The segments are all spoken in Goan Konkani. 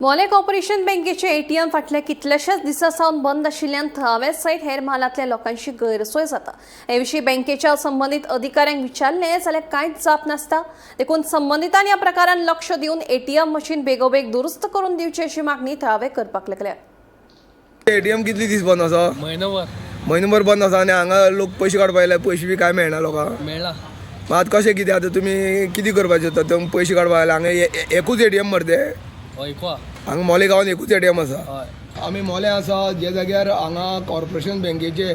मोलें कॉर्पोरेशन बँकेचें एटीएम फाटल्या कितल्याशाच दिसां सावन बंद आशिल्ल्यान थळाव्या सयत हेर म्हालांतल्या लोकांची गैरसोय जाता. हे विशीं बँकेच्या संबंदीत अधिकाऱ्यांक विचारलें जाल्यार कांयच जाप नासता. देखून संबंदितांनी ह्या प्रकारान लक्ष दिवन एटीएम मशीन बेगोबेग दुरुस्त करून दिवची अशी मागणी थळावे करपाक लागल्या. एटीएम कितले दीस बंद आसा? म्हयनोभर. म्हयनोभर बंद आसा आनी हांगा लोक पयशे काडपा आयले, पयशे बी कांय मेळना लोकांक. मेळ्ळा. मात आतां कशें कितें, आतां तुमी कितें करपाचें आतां? तुमी पयशे काडपा आयले हांगा, एकूच एटीएम मरे तें? हय, एकवा. हांगा मोले गांवान एकूच एटीएम आसा. हय. आमी मोले आसा, जे जाग्यार हांगा कॉर्पोरेशन बँकेचे,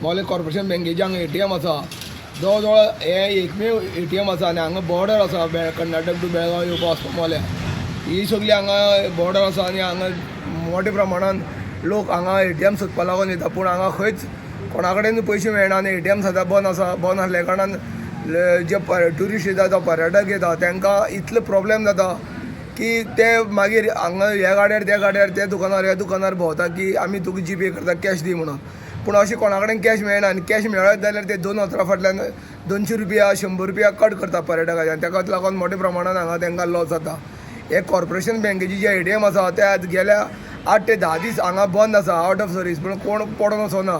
मोले कॉर्पोरेशन बँकेचे हांगा एटीएम आसा. जवळ जवळ हे एकमेव एटीएम आसा आनी हांगा बॉर्डर आसा, कर्नाटक टू बेळगांव येवपा वचपा मोल्या ही सगळी हांगा बॉर्डर आसा आनी हांगा मोठ्या प्रमाणान लोक हांगा एटीएम सोदपा लागून येता, पूण हांगा खंयच कोणा कडेन पयशे मेळना आनी एटीएम सदां बंद आसा. बंद आसल्या कारणान जे ट्युरिस्ट येता जावं पर्यटक येता, तांकां इतलो प्रॉब्लेम जाता की ते मागीर हांगा ह्या गाड्यार, त्या गाड्यार, त्या दुकानार, ह्या दुकानार भोंवता की आमी तुका जी पे करता, कॅश दी म्हणून. पूण अशें कोणा कडेन कॅश मेळना आनी कॅश मेळत जाल्यार ते 2000 फाटल्यान 200 रुपया, 100 रुपया कट करता पर्यटकाचे आनी ताकाच लागून मोठ्या प्रमाणान हांगा तांकां लॉस जाता. हे कॉर्पोरेशन बँकेची जे एटीएम आसा ते आज गेल्या 8 ते 10 दीस हांगा बंद आसा, आवट ऑफ सर्वीस. पूण कोण पडोन वचना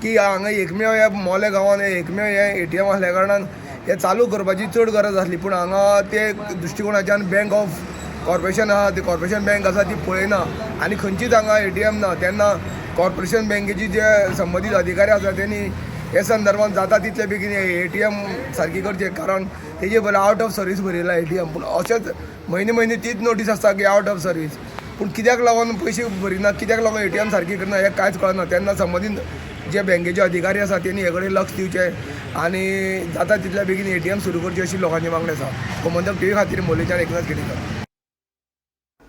की हांगा एकमेव ह्या मोले गांवान एकमेव हे एटीएम आसल्या कारणान हे चालू करपाची चड गरज आसली. पूण हांगा ते दृश्टिकोणाच्यान बँक ऑफ कॉर्पोरेशन आहा, ती कॉर्पोरेशन बँक आसा ती पळयना आनी खंयचीच हांगा एटीएम ना. तेन्ना कॉर्पोरेशन बँकेची जे संबंदीत अधिकारी आसा, तेणी हे संदर्भात जाता तितले बेगीन एटीएम सारकी करचें, कारण तेजे बरें आवट ऑफ सर्वीस बरयला एटीएम. पूण अशेंच म्हयने म्हयने तीच नोटीस आसता की आवट ऑफ सर्वीस. पूण कित्याक लागून पयशे भरिना, कित्याक लागून एटीएम सारकी करना, हें कांयच कळना. तेन्ना संबंदीत जे बँकेचे अधिकारी आसा, तेणी हे कडेन लक्ष दिवचें आनी जाता तितल्या बेगीन एटीएम सुरू करची, अशी लोकांची मागणी आसा. गोमंतक टीव्ही खातीर मोलेच्यान एकनाथ केणीकर.